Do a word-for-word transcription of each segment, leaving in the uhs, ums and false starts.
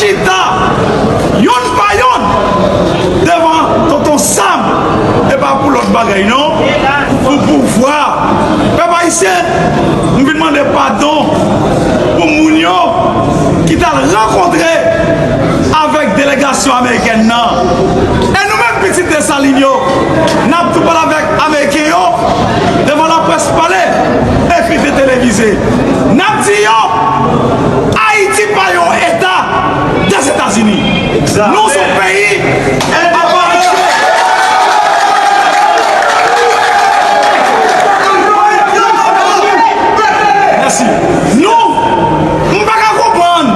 Chita yonn pa yonn devan Tonton Sam, e pa pou lòt bagay non, pou pouvwa. Pèp ayisyen, m vin mande padon pou moun yo ki t al rankontre avèk delegasyon amerikèn nan. E nou menm pitit Desalin yo, n ap tou pale avèk Ameriken yo devan laprès pale, ekri, televize. N ap di yo, Ayiti pa yon eta Dèzetazini. Nou se yon peyi apa entiè. Mèsi. Nou, m pa ka konprann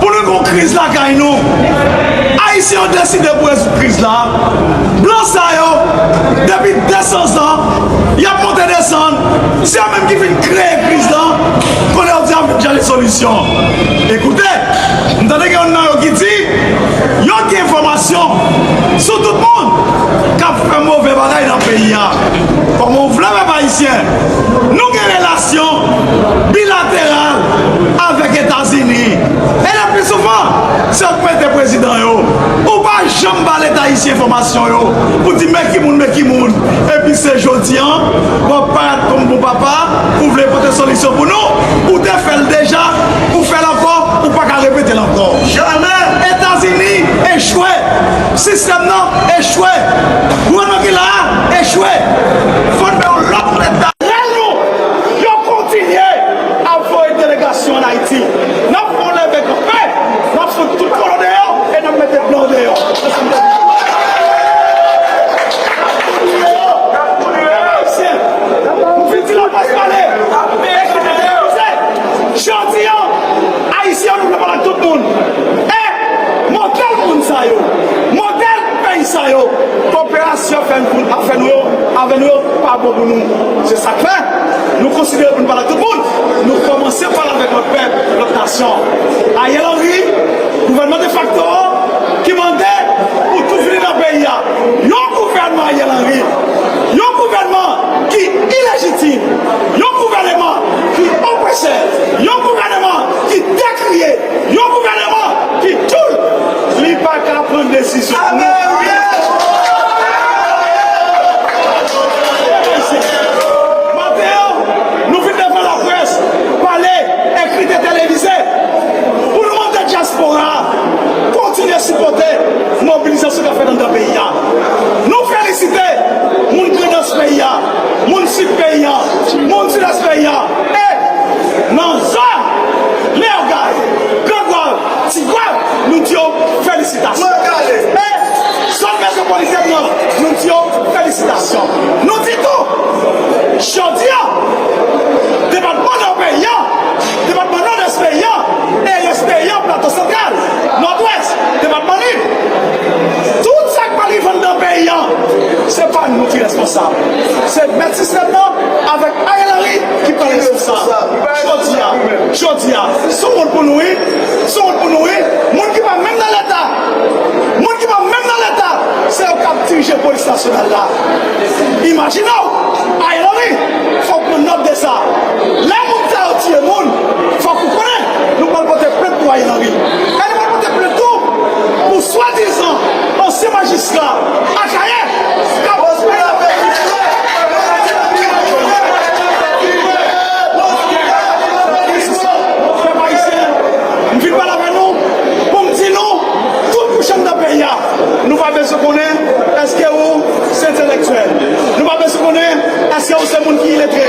pou nou gon kriz lakay nou. Ayisyen yo deside pou rezoud kriz la. Blan sa yo, depi de san zan, y ap monte desann. Se yo menm ki vin kreye kriz la. Kounye a yo di ap vin chèche solisyon. Ekoute, m tande gen youn nan yo ki di yo gen enfòmasyon sou tout moun k ap fè move bagay nan peyi a. Kòman w vle, pèp ayisyen, nou gen relasyon bilateral avèk Etazini. E le pli souvan, se yo k mete prezidan yo. Ou pa janm ba Leta ayisyen enfòmasyon yo pou di men ki moun, men ki moun. Epi se jodi a, w ap parèt kòm bon papa, ou vle pote solisyon pou nou. Ou te fè l deja, ou fè l ankò, ou pa ka repete l ankò. Jamè! Etazini echwe, sistèm nan echwe, gouvènman ki la a echwe. Fò n fè yon lòt leta. Rèl nou, yo kontinye ap voye delegasyon ann Ayiti. N ap fè yon leve kanpe, n ap fout tout kolon deyò e n ap mete blan deyò. M fin di laprès pale. Jodi a, Ayisyen, nou vle pale ak tout moun. E modèl moun sa yo, modèl peyi sa yo, koperasyon fè n pou, ap fè nou yo, avè nou yo, pa bon pou nou. Se sa k fè, nou konsidere pou n pale ak tout moun. Nou kòmanse pale avèk lòt pèp, lòt nasyon. Ariel Henry, gouvènman defakto ki mande pou tou vini nan peyi a. Yon gouvènman Ariel Henry, yon gouvènman ki ilejitim, yon gouvèneman ki opresè, yon gouvèneman ki dekriye, yon gouvèneman ki tchoul, li pa ka pran desizyon pou nou. Maten an, nou vin devan laprès, pale, ekri, televize, pou nou mande dyaspora a kontinye sipòte mobilizasyon k ap fèt anndan peyi a. Nou felisite moun Grandans peyi a, moun Sid peyi a, moun Sidès peyi a, e nan zòn Leyogàn, Gran Gwav, Ti Gwav, nou di yo felisitasyon. E zòn metwopolitèn nan, nou di yo felisitasyon. Nou di tou, jodi a, depatman Nò peyi a, depatman Nòdès peyi a, e rès peyi a, Plato Santral, Nòdwès, depatman Nip, tout sa k pral rive anndan peyi a, se pa nou ki responsab. Se mèt sistèm nan avèk Ariel Henry ki pral responsab. Jodi a, jodi a, se wont pou nou wi, se wont pou nou wi. Moun ki pa menm nan Leta, moun ki pa menm nan Leta, se yo k ap dirije polis nasyonal la. Imajine w, Ariel Henry, fòk pran nòt de sa. Lè moun sa yo tiye moun, fòk ou konnen, nou pral pote plent pou Ariel Henry. E nou pral pote plent tou pou swadizan ansyen majistra Akayè k ap Pèp ayisyen, m vin pale avè nou pou m di nou, tout bouch anndan peyi a, nou pa bezwen konnen èske ou se entèlektyèl. Nou pa bezwen konnen èske ou se moun ki iletre,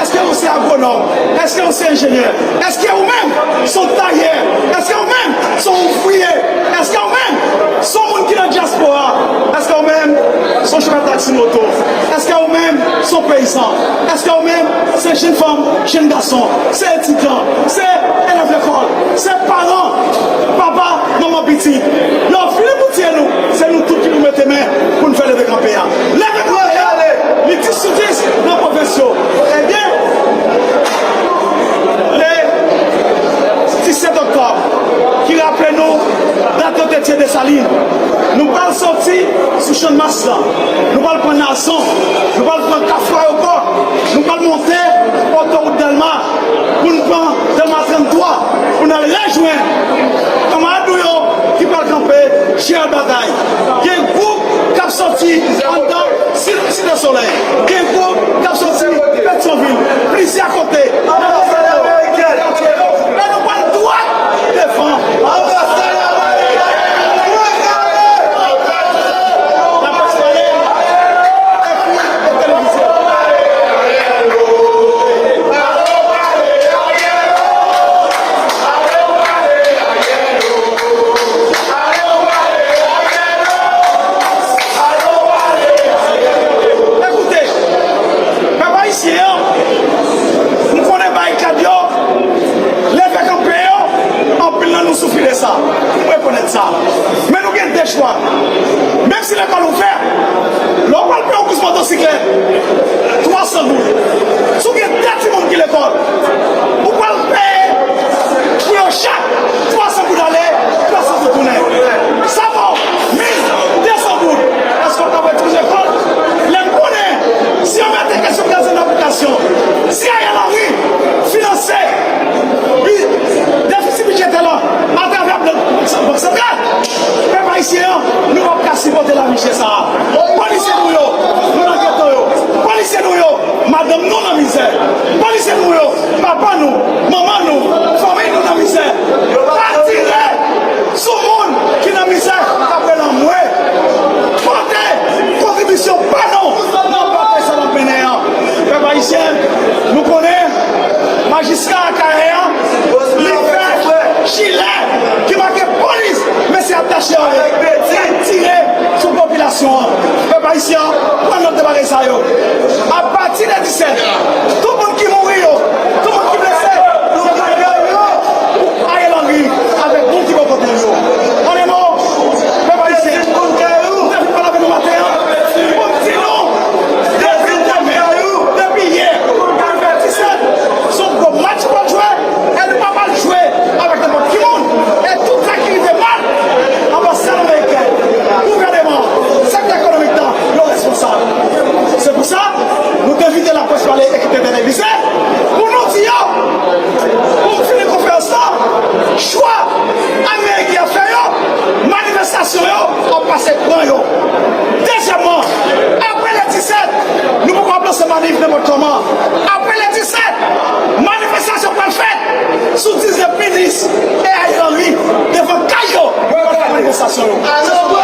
èske ou se agwonòm, èske ou se enjenyè, èske ou menm se yon tayè, èske ou menm se yon ouvriye, èske ou menm se yon moun ki nan dyaspora, èske ou menm se yon chofè taksi moto, èske ou menm se yon peyizan, èske ou menm se jenn fanm, jenn gason, se etidyan, se elèv lekòl, se paran, papa, manman, pitit. Yo vini pou tiye nou, se nou tout ki pou mete men pou n fè leve kanpe a. Leve kanpe a, li dis sou dis nan pwovens yo. Ebyen, le disèt oktòb, ki raple nou dat yo te tiye Desalin. Nou pral soti sou Channmas lan. Nou pral pran Nazon. Nou pral pran Kafou Ayewopò. Nou pral monte otowout Dèlma pou n pran Dèlma tranntwa pou n al rejwenn kanmarad nou yo Jeneral Batay. Gen gwoup k ap sòti anndan Site Solèy. Gen gwoup k ap sòti Petyonvil. Plizyè kote. E nou pral dwat devan. Lapès pale, epi e televizyon. Ekoute, pèp ayisyen an, m konnen barikad yo, leve kanpe yo, anpil nan nou soufri de sa. M rekonèt sa. Men nou gen de chwa. Menm si lekòl ouvè, lè w pral peye yon kous motosiklèt, twa san goud. Si w gen de timoun ki lekòl, ou pral peye pou yo chak twa san goud ale, twa san goud tounen. Sa fè w mil de san goud. Èske w ka voye timoun lekòl? Lè m konnen, si yo mete kesyon gaz an aplikasyon, si Ariel Henry finanse bi-, defisi bidjetè la atravè Bank, Bank Santral, pèp ayisyen an, nou p ap ka sipòte lavi chè sa a. Polisye nou yo, nou nan geto yo. Polisye nou yo, madanm nou nan mizè. Polisye nou yo, papa nou, manman nou, fanmi nou nan mizè. Pa tire sou moun ki nan mizè, apre lanmwe. Pote kontribisyon pa nou nan batay sa n ap mennen an. Pèp ayisyen, nou konnen majistra Akayè an, li fè jilè ki make polis, mesye atache yo, li tire sou popilasyon an. Pèp ayisyen an, pran nòt de bagay sa yo. Apati de disèt, tout moun ki mouri yo, tout moun ki blese, nou pral yo pou Ariel Henry avèk moun ki bò kote l yo. An de mo, pèp ayisyen, nou te vin pale avè nou maten an pou n di nou, depi demen, depi yè, pou n fè disèt, se yon gwo match pou n jwe, e nou pa pral jwe avèk nenpòt ki moun. E tout sa ki rive mal, anbasyad ameriken, gouvèneman, sektè ekonomik la, yo responsab. Se pou sa, nou te envite laprès pale ekip Tètè Televizè pou nou di yo, pou m fini konferans lan, chwa ameriken ap fè yo, manifestasyon yo ap pase pran yo. Dezyèmman, apre le disèt, nou poko ap lanse manif nenpòt kòman. Apre le disèt, manifestasyon pral fèt sou diznèf minis e Ariel Henry devan kay yo pou fè manifestasyon yo.